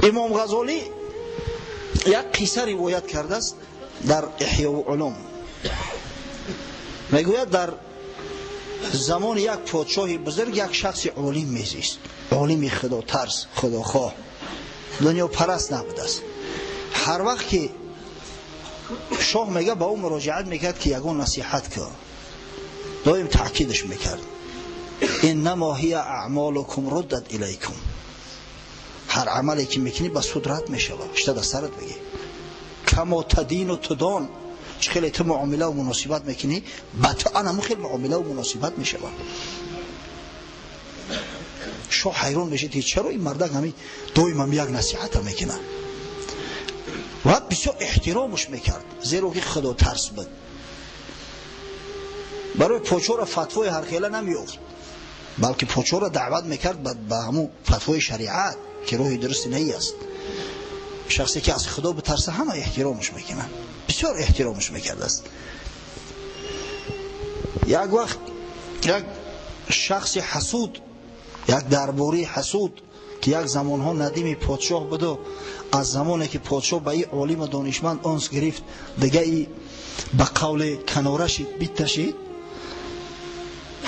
Имом Ғазолӣ як қисса ривоят кардааст дар Эҳёу Улум. Мегӯяд дар замони як подшоҳи бузург як шахси олим мезист. Олими худотарс, худохоҳ, дунёпараст набудааст. Ҳар вақт ки шоҳ мега ба ӯ муроҷиат мекард ки ягон насиҳат кун, доим таъкидаш мекард: иннамо ҳия аъмолукум руддат илайкум. Ҳар амале ки мекунӣ ба суд рад мешавад, шта дар сарат бигӣ. Камо тадину тудон, чӣ хеле ту муомилаву муносибат мекунӣ, ба ту анамо хел муомилаву муносибат мешавад. Шоҳ ҳайрон мешид ки чаро ин мардак ҳамин доим ҳам як насиҳата мекунад. Ва бисёр эҳтиромаш мекард, зеро ки худотарс буд. Барои подшоҳро фатвои ҳархела намеёфт, балки подшоҳро даъват мекард ба ҳамун фатвои шариат ки роҳи дурусти наи аст. Шахсе ки аз худо битарса ҳама эҳтиромаш мекунанд, бисёр эҳтиромаш мекардааст. Як вақт як шахси ҳасуд, як дарбории ҳасуд ки як замонҳо надими подшоҳ буду аз замоне ки подшоҳ ба ин олиму донишманд унс гирифт, дига и ба қавли канора шид, битташид,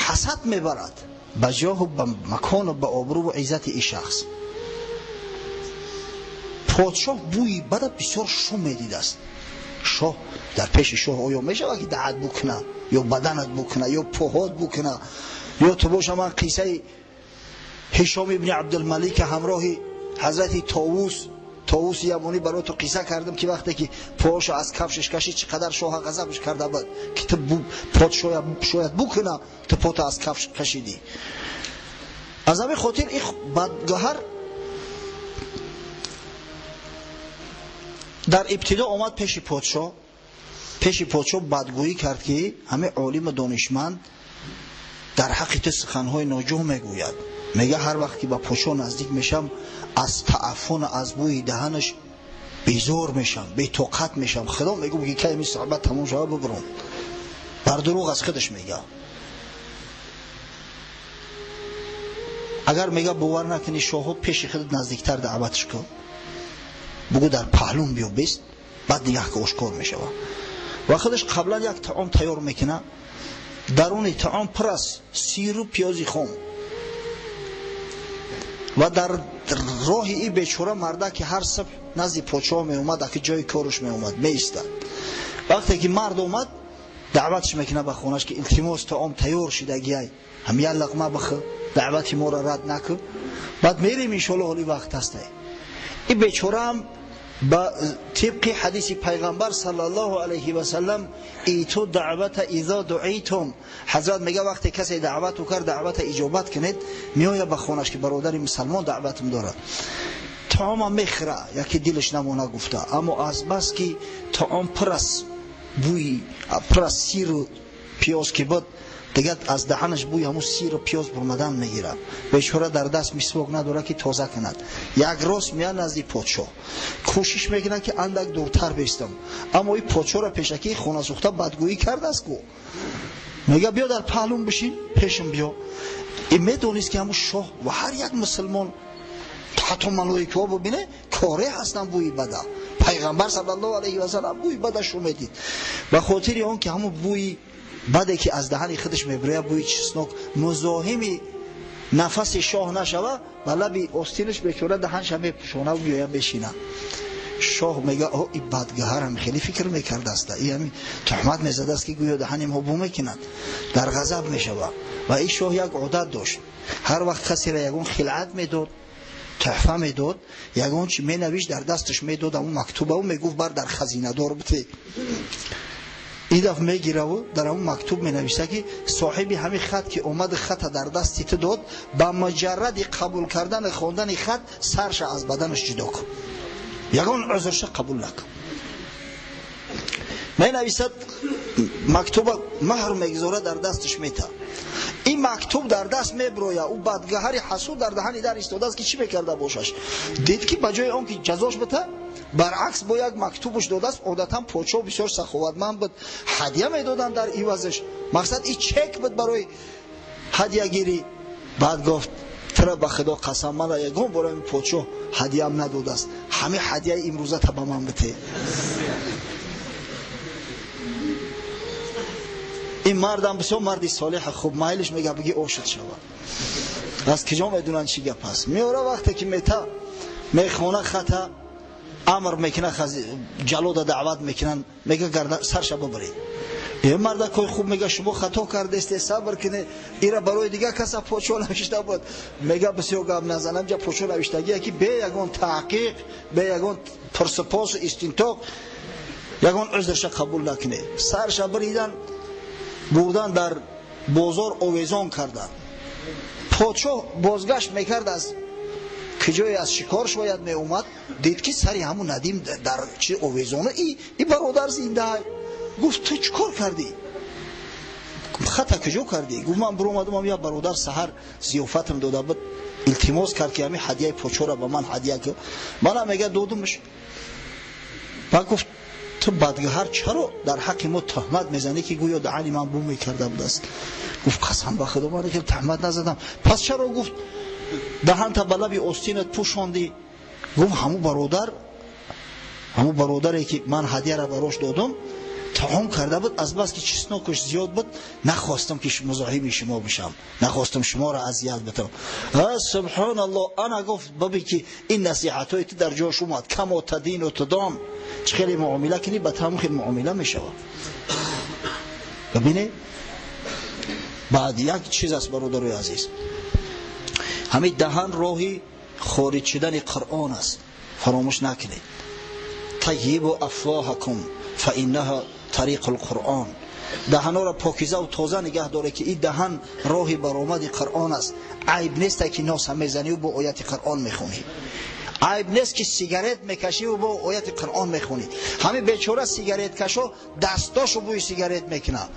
ҳасад мебарад ба ҷоҳу ба макону ба обрӯву иззати ин шахс. Подшоҳ бӯи бада бисёр шум медидааст. Шоҳ дар пеши шоҳ оё мешавад ки даҳат букуна ё баданат букуна ё поҳот букуна ё ту боша. Ман қиссаи Ҳишом ибни Абдулмалика ҳамроҳи ҳазрати Товус, Товуси Ямонӣ барои ту қисса кардам ки вақте ки поҳошо аз кафшаш кашид, чӣ қадар шоҳа ғазабш карда буд ки ту пот шояд букуна, ту пота аз кафш кашидӣ. Аз ҳамин хотир ин бадгаҳар дар ибтидо омад пеши подшоҳ, пеши подшоҳ бадгӯӣ кард ки ҳамин олиму донишманд дар ҳаққи ту суханҳои ноҷӯ мегӯяд. Мега ҳар вақт ки ба подшоҳ наздик мешам, аз тааффуну аз бӯи даҳанаш безор мешам, бетоқат мешам. Худо мегӯ ки кай ин суҳбат тамом шава бибурам. Бар дурӯғ аз худаш мега. Агар мега бовар накунӣ, шоҳо пеши худат наздиктар даъватш кун, бугӯ дар паҳлум биё бест, баъд нигаҳ ки ошкор мешава. Ва худаш қаблан як таом тайёр мекуна, даруни таом пур аз сиру пиёзи хом. Ва дар роҳи ин бечора марда ки ҳар субҳ назди подшоҳ меомад, аки ҷои кораш меомад, меистад. Вақте ки мард омад, даъватш мекунад ба хонаш ки илтимос, таом тайёр шидагиай, ҳам як луқма бихӯр, даъвати моро рад накун, баъд мерем иншоалло, ҳоли вақт ҳастай. Ин бечораам ба тибқи ҳадиси пайғамбар саллаллоҳу алайҳи васаллам иту даъвата изо дуитум, ҳазрат мега вақте касе даъвату кард, даъвата иҷобат кунед. Меояд ба хонаш ки бародари мусалмон даъватам дорад, таомам мехӯра, яке дилаш намона гуфта, аммо аз бас ки таом пур аз бӯи, пур аз сиру пиёз ки буд, дигар аз даҳанаш бӯи ҳамун сиру пиёз бурмадан мегирад. Бечора дар даст мисвок надорад ки тоза кунад. Як рост меяд назди подшоҳ, кӯшиш мекунад ки андак дуртар бистам, аммо ин подшоҳро пешакии хонасӯхта бадгӯӣ кардааст ку мега биё дар паҳлум бишин, пешам биё. Ин медонист ки ҳамун шоҳ ва ҳар як мусулмон, ҳатто малоикаҳо бубине, коре ҳастанд бӯи бада. Пайғамбар саллаллоҳу алайҳи васаллам бӯи бадашу медид. Ба хотири он ки ҳамун бӯи баде ки аз даҳани худаш мебирояд, бӯи чеснок, музоҳими нафаси шоҳ нашава, ба лаби остинаш бечора даҳанша мепӯшонав, меоя мешина. Шоҳ мега о и бадгаҳарам хеле фикр мекардааст, и ҳами туҳмат мезадааст ки гӯё даҳани мо бӯ мекунад. Дар ғазаб мешава. Ва ин шоҳ як одат дошт: ҳар вақт касеро ягон хилъат медод, туҳфа медод, ягон чи менавишт, дар дасташ медод ҳамун мактубаву мегуфт бар дар хазинадор бите. Ин дафъ мегираву дар ҳамун мактуб менависа ки соҳиби ҳамин хат ки омад, хата дар дасти ту дод, ба муҷарради қабул кардани хондани хат сарша аз баданаш ҷудо кун, ягон узрша қабул накун. Менависад мактуба, муҳр мегузорад, дар дасташ мета. Ин мактуб дар даст меброя. Ӯ бадгаҳари ҳасуд дар даҳани дар истодааст ки чӣ мекарда бошаш. Дид ки ба ҷои он ки ҷазош бита, баръакс бо як мактубаш додааст. Одатан подшоҳ бисёр саховатманд буд, ҳадя медоданд дар ивазаш, мақсад и чек буд барои ҳадягирӣ. Баъд гуфт: Тура ба Худо қасам, мана ягон бора ин подшоҳ ҳадияам надодааст, ҳамин ҳадияи имрӯзата ба ман бите. Ин мардам бисёр марди солеҳ, хуб майлиш мега биги ошид шавад. Аз киҷо медонанд чӣ гап аст? Меора вақте ки мета мехона хата амр мекунад, ҷалода даъват мекунанд, мега гарда сарша бибаред. Мардакои хуб мега шумо хато кардесте, сабр кунед, ира барои дигар каса подшоҳ навишта буд. Мега бисёр гап назанам, ҷа подшоҳ навиштагие ки бе ягон таҳқиқ, бе ягон пурсупосу истинтоқ ягон узрша қабул накунед. Сарша биридан, бурдан дар бозор овезон кардан. Подшоҳ бозгашт мекард аз киҷое аз шикор шояд меомад, дид ки сари ҳамун Надим дар чи овезона и бародар зинда. Гуфт ту чӣ кор кардӣ? Хата куҷо кардӣ? Гуфт ман биромадам, як бародар саҳар зиёфатам дода буд, илтимос кард ки ҳамин ҳадияи подшоҳро ба ман ҳадия кун. Манам мега додумш. Баъд гуфт ту бадгаҳар чаро дар ҳаққи мо туҳмат мезанӣ ки гӯё даҳани ман бу мекарда будааст? Гуфт қасам ба Худо ман хел туҳмат назадам. Пас чаро гуфт даҳанта ба лаби остинат пӯшондӣ? Гуфт ҳамун бародаре ки ман ҳадияро барош додум таом карда буд, аз бас ки чеснокаш зиёд буд, нахостам ки музоҳими шумо бишам, нахостам шуморо азият битам. Субҳоналлоҳ, ана гуфт баби ки ин насиҳатҳои ту дар ҷош омад. Камо тадину тудон, чӣ хеле муомила кунӣ ба тамом хел муомила мешавад. Бибинед, баъд як чиз аст бародарои азиз, ҳамин даҳан роҳи хориҷ шудани Қуръон аст, фаромӯш накунед. Таййибу афвоҳакум фаиннаҳа тариқул Қуръон. Даҳанҳоро покиза ва тоза нигаҳ доред ки ин даҳан роҳи баромади Қуръон аст. Айб нест ки носа мезанӣ ва бо ояти Қуръон мехонӣ. Айб нест ки сигарет мекашӣ ва бо ояти Қуръон мехонӣ. Ҳамин бечора сигареткашо дастошо бӯи сигарет мекунад.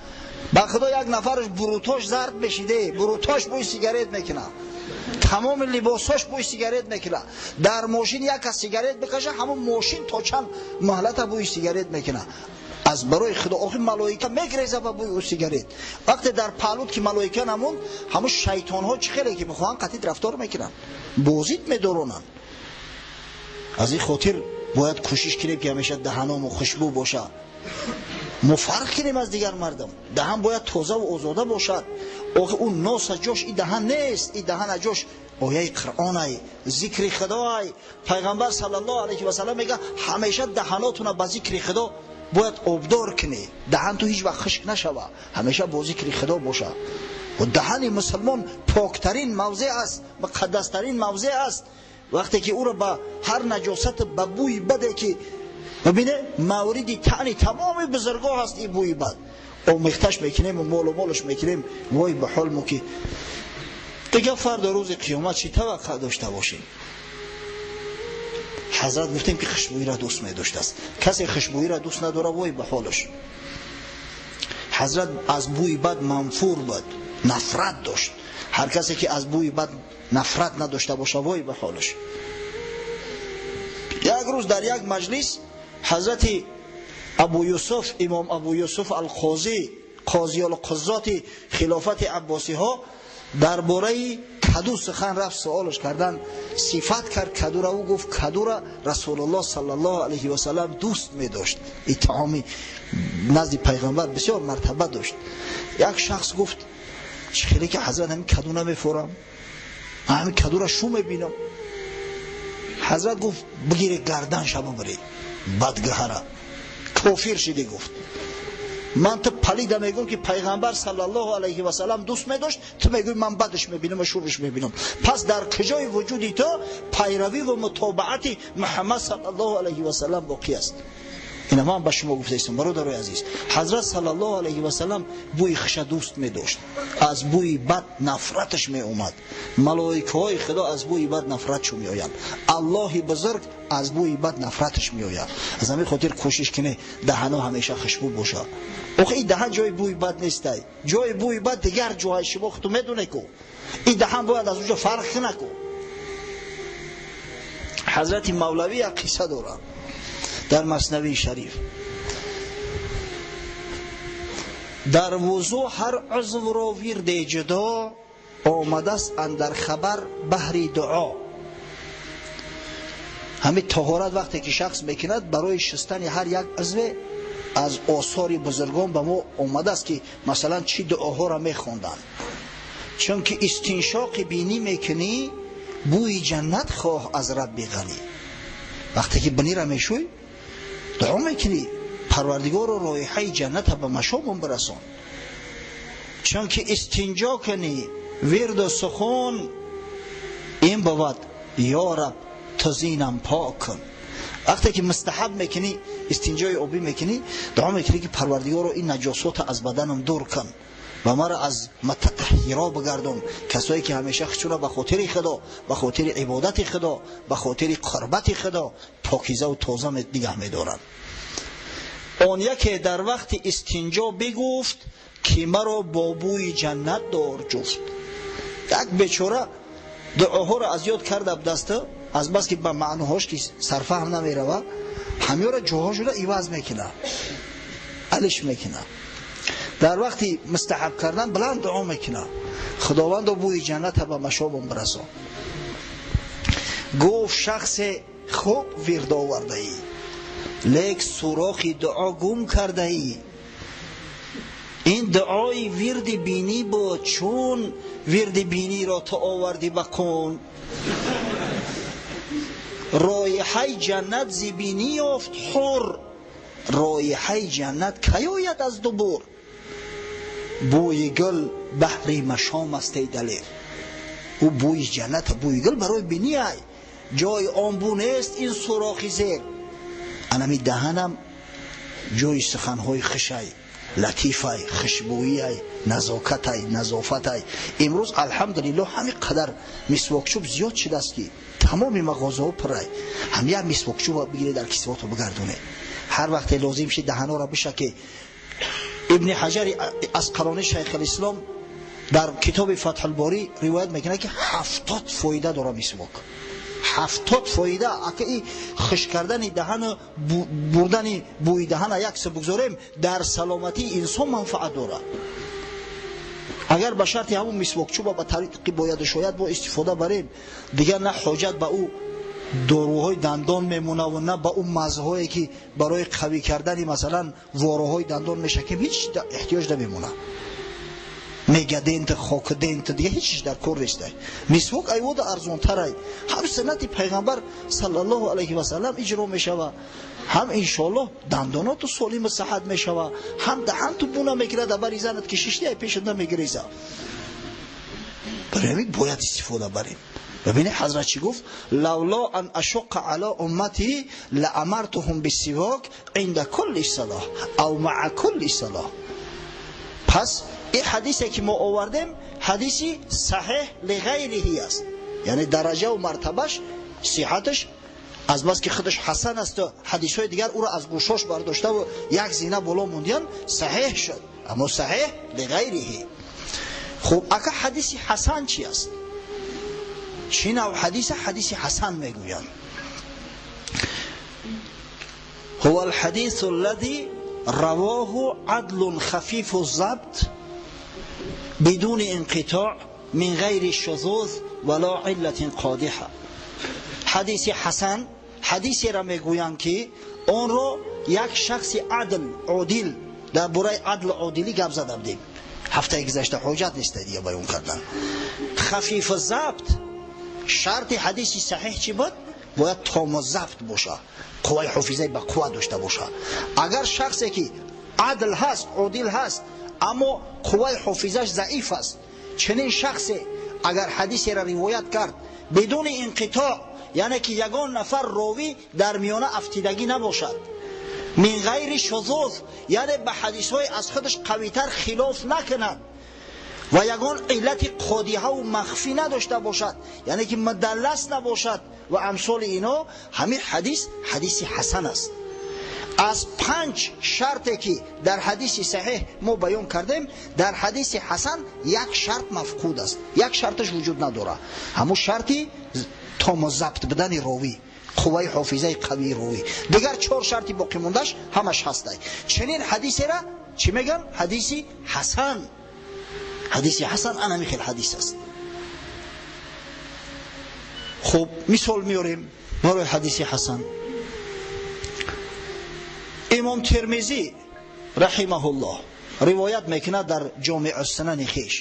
Ба Худо як нафараш бурутош зард мешиде, бурутош бӯи сигарет мекунад, тамоми либосош бӯи сигарет мекунад. Дар мошин як кас сигарет бикаша, ҳамон мошин то чанд маҳлата бӯи сигарет мекунад. Аз барои Худо охир малоика мегреза ба бӯи ӯ сигарет. Вақте дар паҳлуд ки малоика намонд, ҳамон шайтонҳо чӣ хеле ки мехоҳанд қатъи рафтор мекунанд, бозид медоронанд. Аз ин хотир бояд кӯшиш кунем ки ҳамеша даҳаномо хушбӯ бошад. Мо фарқ кунем аз дигар мардум. Даҳан бояд тоза ва озода бошад. Охир ӯ носа ҷош и даҳан нест, и даҳана ҷош ояи Қуръонай, зикри Худоай. Пайғамбар саллаллоҳу алайҳи васаллам мега ҳамеша даҳанотуна ба зикри Худо бояд обдор кунӣ. Даҳан ту ҳеҷ вақт хушк нашава, ҳамеша бо зикри Худо боша. Ва даҳани мусулмон поктарин мавзеъ аст, муқаддастарин мавзеъ аст. Вақте ки ӯро ба ҳар наҷосат, ба бӯи баде ки бибине мавриди таъни тамоми бузургоҳ аст, ин бӯи бад омехташ мекунем ва молу молаш мекунем. Вой ба ҳол мо ки дигар фардо рӯзи қиёмат чӣ таваққӯъ дошта бошем? Ҳазрат гуфтем ки хушбӯиро дӯст медоштааст. Касе хушбӯиро дӯст надора, вой ба ҳолаш. Ҳазрат аз бӯи бад манфур буд, нафрат дошт. Ҳар касе ки аз бӯи бад нафрат надошта боша, вой ба ҳолаш. Як рӯз дар як маҷлис ҳазрати Абу Юсуф, имом Абу Юсуф ал-Қозӣ, қозиул-қузоти хилофати аббосиҳо, дар бораи каду сухан рафт, суолаш кардан, сифат кард кадура. Ӯ гуфт кадура Расулуллоҳ саллаллоҳу алайҳи васаллам дӯст медошт. Ин таоми назди пайғамбар бисёр мартаба дошт. Як шахс гуфт чӣ хеле ки ҳазрат ҳамин каду намефорам, ман ҳамин кадура шу мебинам. Ҳазрат гуфт бигире гарданша бибаред бадгаҳара, кофир шиди. Гуфт ман ту палида мегӯм ки пайғамбар саллаллоҳу алайҳи васаллам дӯст медошт, ту мегӯй ман бадаш мебинам ва шураш мебинам. Пас дар куҷои вуҷуди ту пайравӣ ва мутобаати Муҳаммад саллаллоҳу алайҳи васаллам боқӣ аст? Ина ман ба шумо гуфтаистам бародарои азиз, ҳазрат саллаллоҳу алайҳи васаллам бӯи хуша дӯст медошт, аз бӯи бад нафраташ меомад. Малоикаҳои Худо аз бӯи бад нафратшо меоянд, Аллоҳи бузург аз бӯи бад нафраташ меояд. Аз ҳамин хотир кӯшиш кунед даҳано ҳамеша хушбӯ бошад. Охи ин даҳан ҷои бӯи бад нестай, ҷои бӯи бад дигар ҷоҳай, шумо худту медонед ку ин даҳан бояд аз онҷо фарқ кунад ку. Ҳазрати Мавлавӣ як қисса дорад дар Маснавии Шариф. Дар вузӯ ҳар узвро вирде ҷудо, омадааст андар хабар баҳри дуо. Ҳамин таҳорат вақте ки шахс мекунад, барои шустани ҳар як узве аз осори бузургон ба мо омадааст, ки масалан чӣ дуоҳоро мехонданд. Чунки истиншоқи бинӣ мекунӣ, бӯи ҷаннат хоҳ аз Рабби ғанӣ. Вақте ки биниро мешӯй, дуо мекунӣ, Парвардигоро роиҳаи ҷанната ба машомон бирасон. Чунки истинҷо кунӣ, вирду сухон ин бувад, ё Раб ту зинам пок кун. Вақте ки мустаҳаб мекунӣ, истинҷои обӣ мекунӣ, дуо мекунӣ, ки Парвардигоро ин наҷосота аз баданам дур кун ва маро аз мутатаҳҳиро бигардон, касое ки ҳамеша худшонро ба хотири Худо, ба хотири ибодати Худо, ба хотири қурбати Худо покизаву тоза нигаҳ медоранд. Он яке дар вақти истинҷо бигуфт, ки маро бо бӯи ҷаннат дор ҷуфт. Як бечора дуоҳоро аз ёд карда даста, аз бас ки ба маъноҳош ки сарфаҳм намерава, ҳамёро ҷоҳошро иваз мекунад, алиш мекунад. Дар вақти мустаҳаб кардан баланд дуо мекунад, Худовандо бӯи ҷанната ба машобам бирасон. Гуфт шахсе хуб вирд овардаӣ, лек сурохи дуо гум кардаӣ. Ин дуои вирди бинӣ буд, чун вирди биниро ту овардӣ ба кун. Роиҳаи ҷаннат зи бинӣ ёфт ҳур, роиҳаи ҷаннат кай ояд аз дубур? Бӯи гул баҳри машом аст, эй далер. Ӯ бӯи ҷаннат, бӯи гул барои бинӣ ай, ҷои он бӯ нест ин сурохи зер. Анами даҳанам ҷои суханҳои хушай, латифай, хушбӯиай, назокатай, назофатай. Имрӯз алҳамдулиллоҳ ҳамин қадар мисвокчӯб зиёд шудааст, ки тамоми мағозаҳо пурай. Ҳам як мисвокчӯба бигиред, дар кисвото бигардонед. Ҳар вақте лозим шид даҳанҳоро бишаке. Ибни Ҳаҷари Асқалонӣ шайхулислом дар китоби Фатҳулборӣ ривоят мекунад, ки 70 фоида дора мисвок. 70 фоида. Ака и хушк кардани даҳану бурдани бӯи даҳана як су бигзорем, дар саломатии инсон манфаат дорад. Агар ба шарти ҳамун мисвокчӯба ба тариқи бояду шояд бо истифода барем, дигар на ҳоҷат ба ӯ доруҳои дандон мемонаву на ба ӯ мазҳое ки барои қавӣ кардани масалан вороҳои дандон мешакем, ҳеҷ эҳтиёҷ намемонад. Мегадент, хокдент, дигар ҳеҷ чиз дар кор нест. Мисвок айвода арзонтарай, ҳам суннати пайғамбар саллаллоҳу алайҳи васаллам иҷро мешава, ҳам иншоаллоҳ дандоноту солиму саҳат мешава, ҳам даҳанту бу намегирад, бари занат ки шишти ай пешат намегиреза. Барои ҳамин бояд истифода барем. Бибинед ҳазрат чӣ гуфт? Лавло ан ашуққа ала уммати лаамартуҳум биссивок инда кулли салоҳ ав маа кулли салоҳ. Пас ин ҳадисе ки мо овардем, ҳадиси саҳеҳ лиғайриҳи аст, яъне дараҷаву мартабаш, сиҳаташ аз бас ки худаш ҳасан асту ҳадисҳои дигар ӯро аз гӯшош бардоштаву як зина боло мондиян, саҳеҳ шуд, аммо саҳеҳ лиғайриҳи. Хуб, ака ҳадиси ҳасан чи аст? Чӣ нав ҳадиса ҳадиси ҳасан мегӯянд? ҳува алҳадису аллади равоҳу адлун хафифу забт бидуни инқитоъ мин ғайри шузуз вало иллатин қодиҳа. Ҳадиси ҳасан ҳадисеро мегӯянд, ки онро як шахси адл, одил, дар бораи адлу одилӣ гап зада будем ҳафтаи гузашта, ҳоҷат нест дигар баён кардан. Хафифу забт, шарти ҳадиси саҳеҳ чӣ буд? Бояд тому забт боша, қувваи ҳофизаи ба қувва дошта боша. Агар шахсе ки адл ҳаст, одил ҳаст, аммо қувваи ҳофизаш заиф аст, чунин шахсе агар ҳадисеро ривоят кард бидуни инқитоъ, яъне ки ягон нафар ровӣ дар миёна афтидагӣ набошад, мин ғайри шузуз, яъне ба ҳадисҳои аз худаш қавитар хилоф накунад ва ягон иллати қодиҳаву махфӣ надошта бошад, яъне ки мудаллас набошад ва амсоли ино, ҳамин ҳадис ҳадиси ҳасан аст. Аз 5 шарте ки дар ҳадиси саҳеҳ мо баён кардем, дар ҳадиси ҳасан як шарт мафқуд аст, як шарташ вуҷуд надорад. Ҳамун шарти тому забт будани ровӣ, қувваи ҳофизаи қавии ровӣ. Дигар 4 шарти боқӣ мондаш ҳамаш ҳастай. Чунин ҳадисера чӣ мегӯянд? Ҳадиси ҳасан. Ҳадиси ҳасан анами хел ҳадис аст. Хуб, мисол меорем барои ҳадиси ҳасан. Имом Термизӣ раҳимаҳуллоҳ ривоят мекунад дар Ҷомеъ Сунани хеш.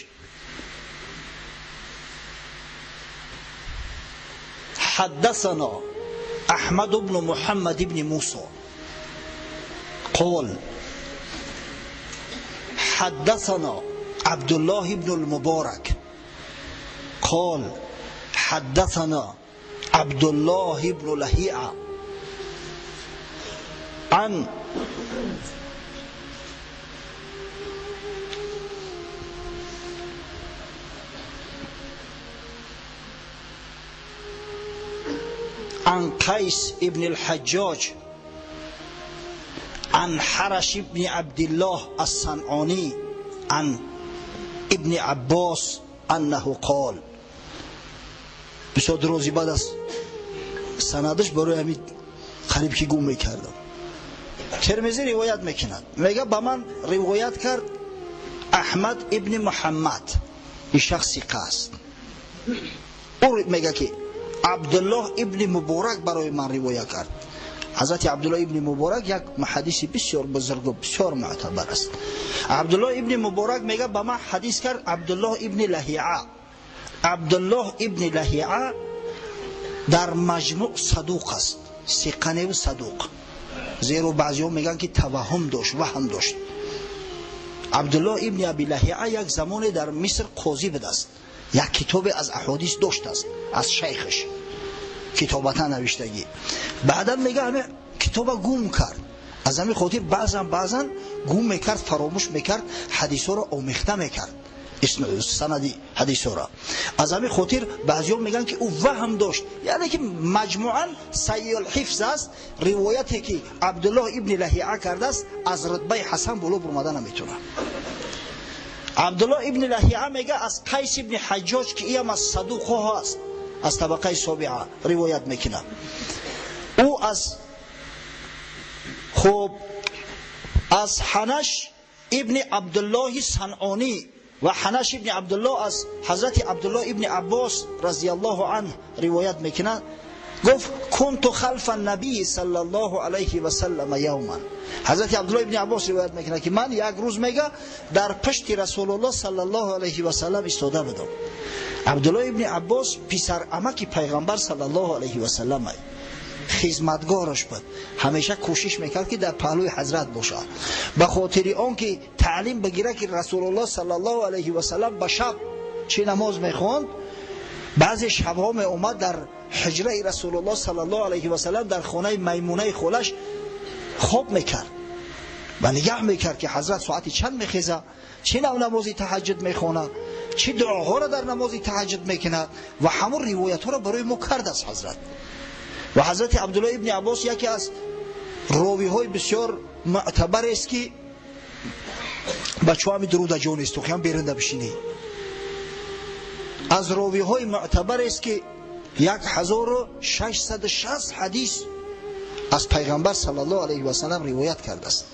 حدثنا أحمد بن محمد بن موسى قال حدثنا عبد الله بن المبارك قال حدثنا عبد الله بن لهيعة عن قيس ابن الحجاج عن حرش ابن عبد الله الصنعاني عن ابن عباس أنه قال. بسیار روزی بعد از سندش برای همین قریب که گم میکردم. ترمذی روایت میکند، میگه با من روایت کرد احمد ابن محمد، این شخص ثقه است. او میگه که عبدالله ابن مبارک برای من روایت کرد. حضرت عبدالله ابن مبارک یک محدث بسیار بزرگ و بسیار معتبر است. عبدالله ابن مبارک میگه با من حدیث کرد عبدالله ابن لهیعه. عبدالله ابن لهیعه در مجموع صدوق است، ثقه و صدوق، زیرا بعضی ها میگن که توهم داشت، وهم داشت. عبدالله ابن ابی لهیعه یک زمان در مصر قاضی بوده است، یک کتاب از احادیث داشت است از شیخش، کتابتا نوشتگی. بعدا میگه همه کتاب گم کرد، از همین خاطر بعضا گم میکرد، فراموش میکرد، حدیث ها را آمیخته میکرد، سندی حدیث ها را. از همین خاطر بعضی ها میگن که او وهم داشت، یعنی که مجموعا سیء الحفظ است. روایتی که عبدالله ابن لهیعه کرده است از رتبه حسن بالا برآمده نمیتونه. عبدالله ابن لهیعه میگه از قیس ابن حجاج که ایم از صدوق ها است، از طبقه سابعه روایت میکنه. او از خب از حنش ابن عبدالله صنعانی و حنش ابن عبدالله از حضرت عبدالله ابن عباس رضی الله عنه روایت میکنه. گفت كنت خلف النبی صلی الله علیه و سلم یوما. حضرت عبدالله ابن عباس روایت میکنه که من یک روز میگه در پشت رسول الله صلی الله علیه و سلم ایستاده بودم. عبدالله ابن عباس پسر عمک پیغمبر صلی الله علیه و سلم خدمتگارش بود، همیشه کوشش میکرد که در پهلوی حضرت باشه، به خاطر آن که تعلیم بگیره که رسول الله صلی الله علیه و سلم به شب چه نماز میخواند. بعضی شبها می اومد در حجره رسول الله صلی الله علیه و سلم در خانه میمونه خالش خواب میکرد و نگاه میکرد که حضرت ساعتی چند میخیزه، چه نوع نمازی تهجد میخونه، چه دعاها را در نماز تهجد میکند و همون روایت ها را برای ما کرد از حضرت. و حضرت عبدالله ابن عباس یکی از راوی های بسیار معتبر است که بچه همی درود جان است تو خیام بیرنده بشینی. از راوی های معتبر است که 1660 حدیث از پیغمبر صلی الله علیه و سلم روایت کرده است.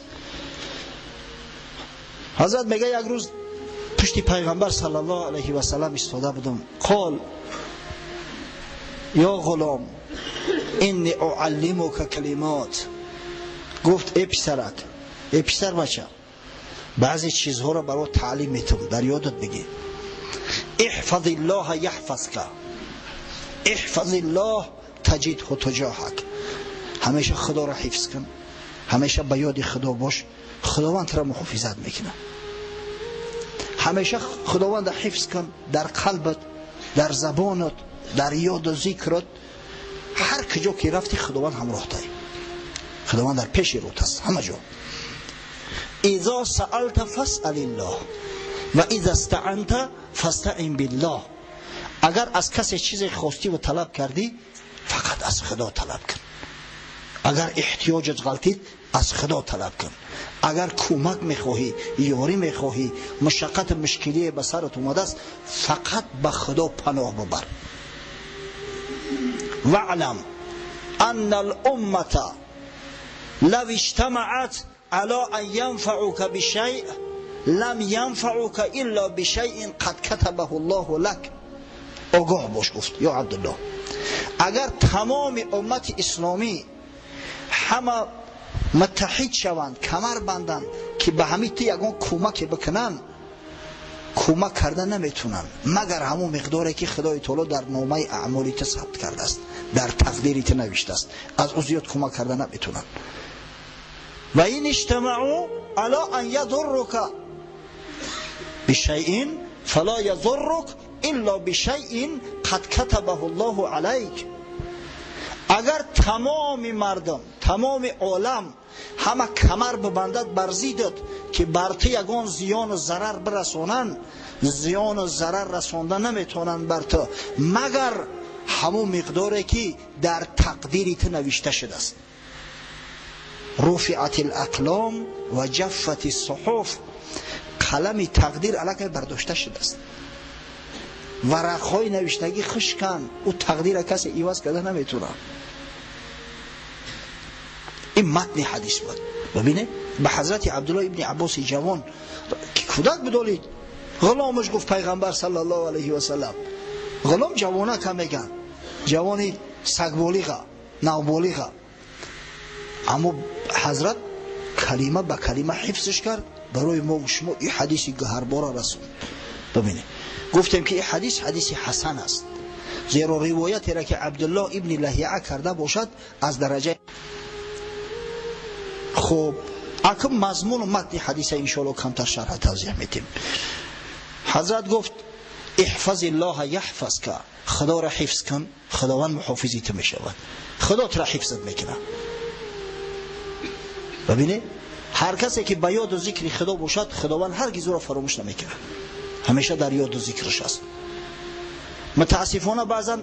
حضرت میگه یک روز پشت پیغمبر صلی الله علیه و سلم ایستاده بودم. قال یا غلام انی اعلمک کلمات. گفت ای پسرک، ای پسر بچه، بعضی چیزها را برات تعلیم میتم، در یادت بگیر. احفظ الله یحفظک، احفظ الله تجده تجاهک. همیشه خدا را حفظ کن، همیشه به یاد خدا باش، خداوند را محافظت میکنه. همیشه خداوند حفظ کن در قلبت، در زبانت، در یاد و ذکرت. هر کجا که رفتی خداوند همراه تایی، خداوند در پیش روت است همه جا. اذا سألت فاسأل الله و اذا استعنت فاستعن بالله. اگر از کسی چیزی خواستی و طلب کردی فقط از خدا طلب کن. اگر احتیاجت غلطید از خدا طلب کن. اگر کمک میخواهی، یاری میخواهی، مشقت مشکلی به سرت اومده است، فقط به خدا پناه ببر. واعلم ان الامه لو اجتمعت على ان ينفعوك بشيء لم ينفعوك الا بشيء قد كتبه الله لك. آگاه باش، گفت یا عبدالله، Агар тамоми уммати исломӣ ҳама муттаҳид шаванд, камар банданд, ки ба ҳамин ту ягон кӯмаке бикунанд, кӯмак карда наметунанд, магар ҳамон миқдоре ки Худои Таоло дар номаи аъмоли ту сабт кардааст, дар тақдири ту навиштааст, аз ӯ зиёд кӯмак карда наметунанд. Ва ин иҷтамаъу ала ан ядуррука бишайин фала ядуррук илла бишайин қад катабаҳу Аллоҳу алайк. Агар тамоми мардум, тамоми олам ҳама камар бибандад бар зиддат, ки бар ту ягон зиёну зарар бирасонанд, зиёну зарар расонда наметавонанд бар ту, магар ҳамон миқдоре ки дар тақдири ту навишта шудааст. Руфиат алақлом ва ҷаффат суҳуф, қалами тақдир аллакай бардошта шудааст, варақҳои навиштагӣ хушканд, ӯ тақдира касе иваз карда наметавонад. Ин матни ҳадис буд. Бибинед, ба ҳазрати Абдуллоҳ ибни Аббоси ҷавон, ки кӯдак будолид, ғуломаш гуфт пайғамбар саллаллоҳу алайҳи васаллам, ғулом ҷавонака меган, ҷавони сагболиға, навболиға, аммо ҳазрат калима ба калима ҳифзш кард, барои мо шумо ин ҳадиси гаҳарбора расонд. Бибинед, гуфтем ки ин ҳадис ҳадиси ҳасан аст, зеро ривоятеро ки Абдуллоҳ ибни Лаҳиа карда бошад аз дараҷаи хуб. Акм мазмуну матни ҳадиса иншоалло камтар шарҳа тавзеҳ метем. Ҳазрат гуфт: иҳфази ллоҳа яҳфазка, Худоро ҳифз кун, Худованд муҳофизи ту мешавад, Худо туро ҳифзат мекунад. Бибинед, ҳар касе ки ба ёду зикри Худо бошад, Худованд ҳаргиз ӯро фаромӯш намекунад, ҳамеша дар ёду зикраш аст. Мутаассифона баъзан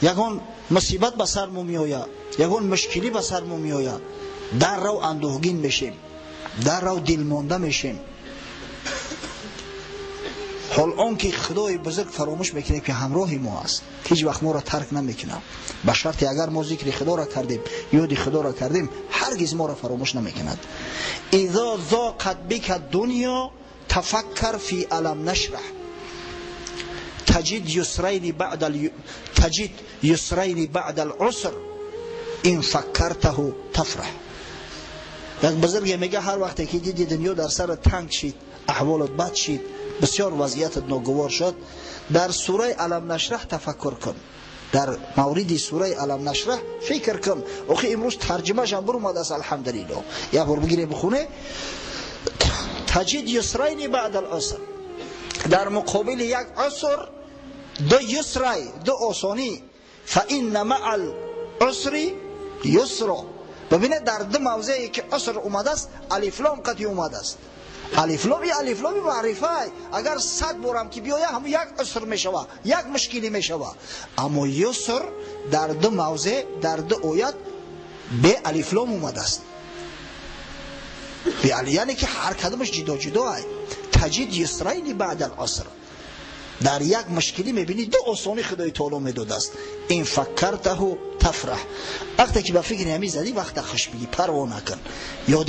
ягон мусибат ба сармо меояд, ягон мушкилӣ ба сармо меояд, даррав андӯҳгин мешем, даррав дилмонда мешем, ҳол он ки Худои бузург фаромӯш мекунем, ки ҳамроҳи мо аст, ҳеҷ вақт моро тарк намекунад. Ба шарте агар мо зикри Худоро кардем, ёди Худоро кардем, ҳаргиз моро фаромӯш намекунад. Изо зоқат бика дунё тафаккар фи алам нашраҳ таҷид юсрайни баъда алъуср ин факкартаҳу тафраҳ. Як бузурге мега, ҳар вақте ки диди дунё дар сарат танг шид, аҳволат бад шид, бисёр вазъиятат ногувор шуд, дар сураи алам нашраҳ тафаккур кун, дар мавриди сураи алам нашраҳ фикр кун. Охи имрӯз тарҷимаашам буромадааст, алҳамдулиллоҳ. Як бор бигире бихоне. Таҷид юсрайни баъда алъуср, дар муқобили як уср ду юсрай, ду осонӣ. Фа инна маа алъусри юсро. Бибинед, дар ду мавзее ки уср омадааст, алифлом қатъи омадааст. Алифлом и алифломи маърифай, агар 100 борам ки биёя, ҳамун як уср мешава, як мушкилӣ мешава. Аммо юср дар ду мавзеъ, дар ду оят бе алифлом омадааст, яъне ки ҳар кадомаш ҷидо ҷидо ай. Таҷид юсрайни баъда алъуср, дар як мушкилӣ мебинӣ ду осонӣ Худои Таоло медодааст. Ин факкартаҳу тафраҳ, вақте ки ба фикри ҳамин задӣ, вақта хуш бигӣ, парво накун, ёди